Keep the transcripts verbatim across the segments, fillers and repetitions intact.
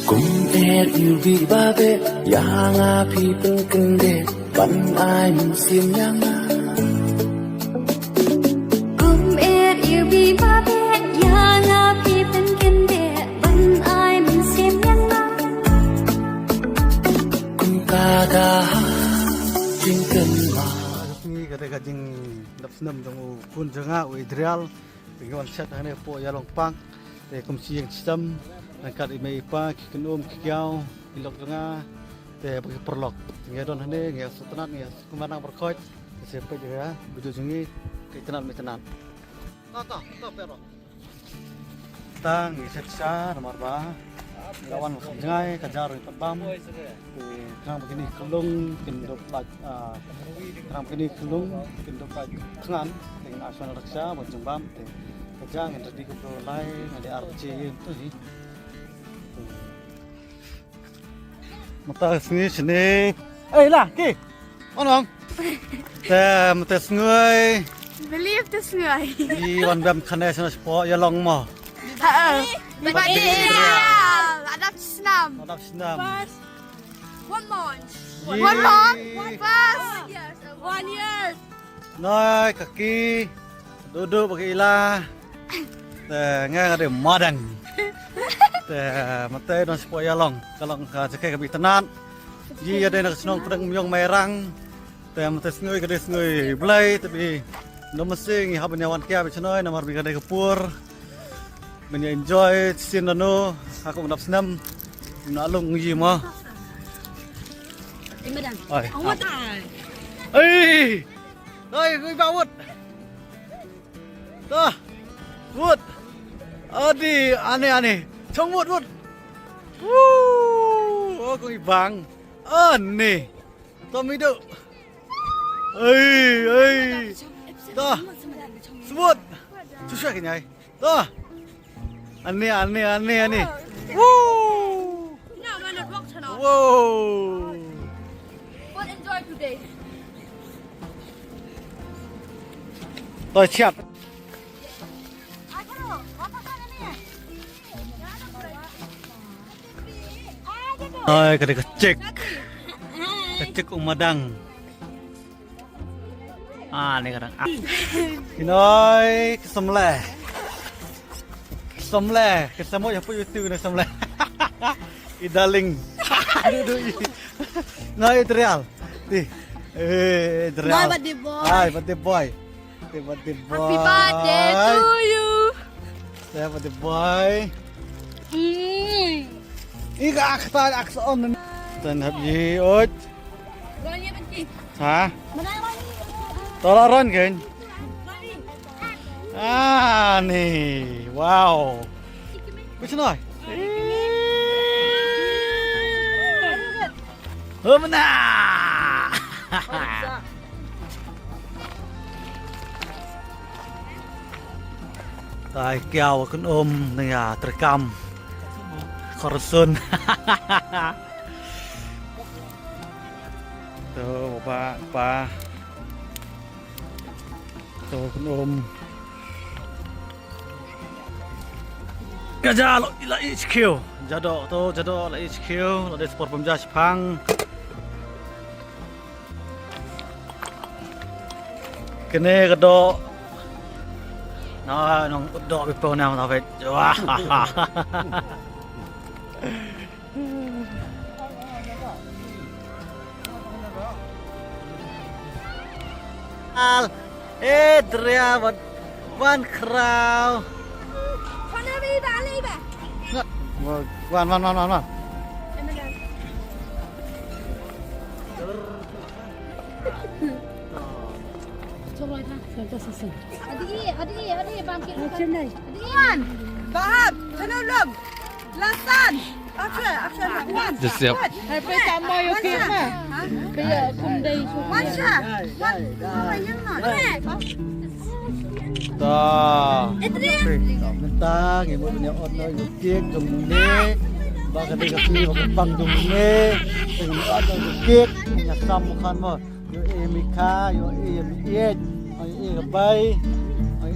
Kum et ïa u bih ba beh, ïa nga phi pynkyndit, ban ai mynsiem ïa nga. Kum et ïa u bih ba beh, ïa nga phi pynkyndit, ban ai mynsiem ïa nga. Kum ka da ha jingkynmaw. Ka sngi ka dei ka jingdap snem jong u khun jong nga u Adriel. Te ngi wan shet hangne hapoh Ïalong Park. Te kum shi ïing shi sem, ryngkat i mei i pa, ki kynum ki kiaw, ki lok jong nga. Te bad ki paralok. Te ngi don hangne, ngi sngewtynnat, ngi kumba nang barkhot. Te sa peit ïa ka video jong ngi, ka itynnat ma itynnat. To, to, to, pero. Tang ngi shet sha namar ba ngi la wan sha jngai, ka jar ruh pat bam. Te khnang ba kine ki lung kin dup lait, ah, khnang ba kine ki lung kin dup lait thngan. Te ngin ai shuwa na rickshaw ban jingbam. Te ka jia ngin ready kumto lai, nga dei ar baje ïa to hi. Mynta sngi shane. Eh, la, ki. Wan ong. Te mynta sngi. Believe te sngi. Ï wan bam khane shane shapoh Ïalong mo. Ha. Bad Adriel. Adap snam. Adap snam. One month. One month. First. One year. Noi, kaki. Dudu bagi ila. Te nga nga dei madang. Te mynta don shapoh Ïalong. Ka long ka jaka kaba itynnat. Ïa dei na ka shnong Pdeng Myong Mairang. Te mynta sngi ka dei sngi Blei te bi. Ym masi ngi hap ban ïa wan kiar ba shnoi namar ba ka dei ka por ban ïa enjoy sien lano ha ka dap snem. Na long ngi mo. Ai. Ai. Doi, ui ba wut. Tah. Wut. Adi, ane, ane. Chong wut, wut. Woo. Oh, kong ibang. Ane. Tom idu. Ei, ei. Tah. Swut. Susha kenyai. Tah. Ane, ane, ane, ane. Woo. Woo. What enjoy today? Toi siap. Oi, ka dei ka chick. Ka chick u madang. Ah, ni kadang. Ah. Kinoi, ka samle. Ka samle, ka samle, ïa pu ïa tu na samle. I darling. Aduh, aduh, i. Noi, Adriel. Ti. Eh, Adriel. Noi, birthday boy. Hai, birthday boy. Happy birthday. Happy birthday to you. Happy birthday boy. Mm. Ika aksa, aksa om. Tan hap yi ot. Ha? Tola ron ken. Ah, ni. Wow. Which one? Humna. Tai kiaw kun um nang ya terkam. Korsun. To ba ba. To kun um. Ka ja lo la H Q. Ja do to ja do la H Q lo de sport pom ja shipang. Kene ka do. Na nong do bi pon na ta vet. Wah. Al, eh, Dria, wan, wan kraw. Wan, wan, wan, wan, wan. Adi, adi, adi, bangkit. Adi, wan. Bahap, chano lom. Lasan. Action, action, one. Just yep. Hai pe ta mo yo ke ma. Pe ya kum dai su. One shot. One. Ta. Mynta ngi mut ïa ot no ïa kek jong ne. Ba ka dei ka pli ba ka pang jong ne. Teng ot no ïa kek ïa sam khan mo. Ïoh e mi kha, ïoh e mi ïeit, ïoh e ka bai, ïoh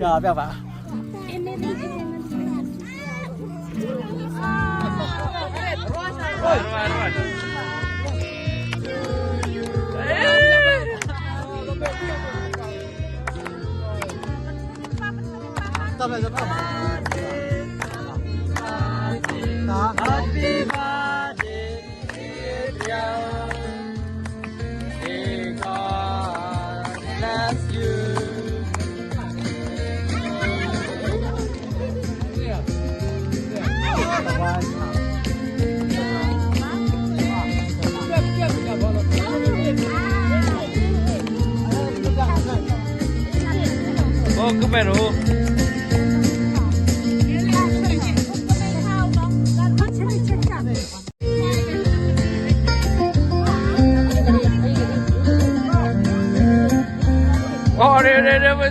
Ya, biar, Pak. Happy birthday. May God bless you. Oh, kemero. Oh, re, re, re, re.